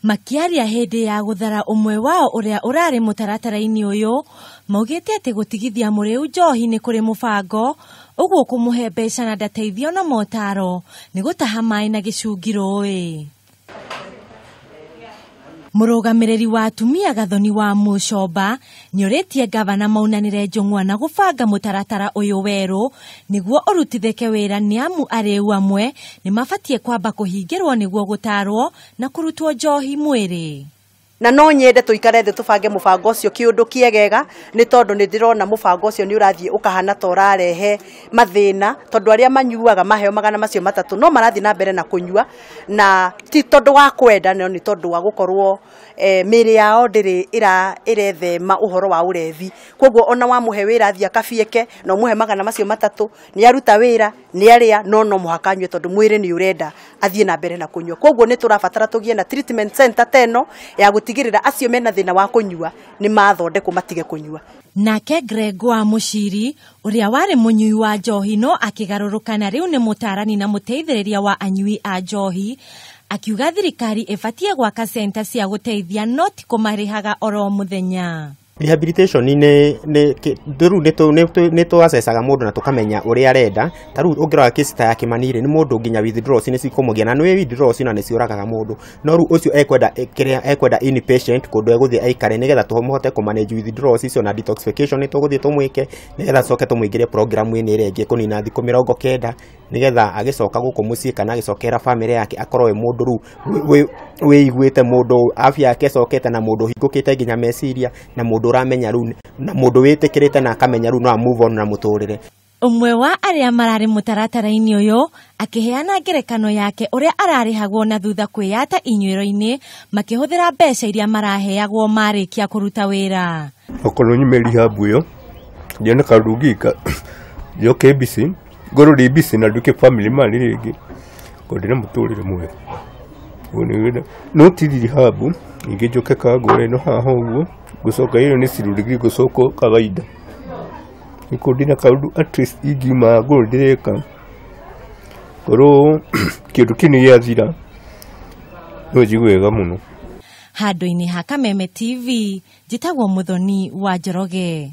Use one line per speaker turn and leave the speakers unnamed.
Makiaria hĩndĩ ya gũthara ũmwe wao ũrĩa ũrarĩ mũtaratara-inĩ ũyũ, maugĩte atĩ gũtigithia mũrĩu njohi nĩ kũrĩ mũbango, ũguo kũmũhe mbeca na ndateithio na motaro nĩ gũtaha maĩ na gĩcungi rũĩ. Mũrũgamĩrĩri wa atumia Gathoni wa Mũcomba nĩorĩtie gavana maunanĩre njũng'wa na gũbanga mũtaratara ũyũ werũ nĩguo ũrutithĩke wĩra nĩamu arĩu amwe nĩmabatiĩ kwamba kũhingĩrwo nĩguo gũtarwo na kũrutwo njohi mwĩrĩ.
Na no nyende tuikare thĩ tũbange mũbango ũcio kĩũndũ kĩegega, nĩ tondũ nĩ ndĩrona mũbango ũcio nĩ ũrathiĩ ũkahana ta ũrarehe mathĩna, tondũ arĩa manyuaga maheo 300 no marathiĩ na mbere na kũnyua, na ti tondũ wa kwenda, no nĩ tondũ wa gũkorwo mĩĩrĩ yao ndĩrĩ ĩrethema ũhoro wa ũrevi. Koguo ona wamũhe wĩra athiĩ akabieke na ũmũhe 300, nĩ aruta wĩra, nĩ arĩa, no no mũhaka anyue tondũ mwĩrĩ nĩ ũrenda athiĩ na mbere na kũnyua. Koguo nĩ tũrabatara tũgĩe na treatment center ta ĩno ya gũtigĩrĩra acio mena thĩna wa kũnyua nĩ mathondekwo matige kũnyua.
Nake Gregoire Mũciri ũrĩa warĩ mũnyui wa njohi no akĩgarũrũka na rĩu nĩ mũtaarani na mũteithĩrĩria wa anyui a njohi, akiuga thirikari ĩbatiĩ gwaka center cia gũteithia no ti kũmarĩhaga oro mũthenya.
Rehabilitation nĩ rĩu nĩ tũacecaga mũndũ na tũkamenya ũrĩa arenda. Ta rĩu ũngĩrora case ta ya Kĩmani rĩ, nĩ mũndũ nginya withdrawals nĩ cikũmũgia, na nĩ withdrawals na nĩ ciũragaga mũndũ. No rĩu ũcio ekwenda kĩrĩa ekwenda inpatient, kũndũ egũthiĩ aikare nĩgetha tũmũhote kũ manage withdrawals icio na detoxification nĩ tũgũthiĩ tũmwĩke nĩgetha tũcoke tũmũingĩrie program-inĩ ĩrĩa ĩngĩ kũnina thikũ 90 nĩgetha agĩcoka gũkũ mũciĩ kana agĩcokera famĩlĩ yake akorwo e mũndũ rĩu wĩiguĩte, mũndũ afya yake ĩcokete, na mũndũ ũhingũkĩte nginya meciria, na mũndũ ũramenya rĩu, na mũndũ wĩtĩkĩrĩte na akamenya rĩu no a move on na mũtũrĩre.
Ũmwe wa arĩa mararĩ mũtaratara-inĩ ũyũ akĩheana ngerekano yake ũrĩa ararĩhagwo na thutha kwĩyata inyuĩro-inĩ makĩhũthĩra mbeca iria maraheagwo marĩkia kũruta wĩra.
Okorwo nyume rehab ĩyo ndione kaũndũ ngĩka, njoke busy, ngorwo ndĩ busy na nduĩke family man rĩngĩ, ngorwo ndĩna mũtũrĩre mwega. No ti rehab, ningĩ njoke kangũre ĩno haha ũguo, ngũcoka ĩyo nĩ cirurigiri ngũcoka kawaida. Nĩkũ ndĩna kaũndũ at least ingiuma ngorwo ndĩreka, ngorwo kĩũndũ kĩu nĩ gĩathira, no njigue wega mũno.
Handũ-inĩ ha Kameme TV, njĩtagwo Mũthoni wa Njoroge.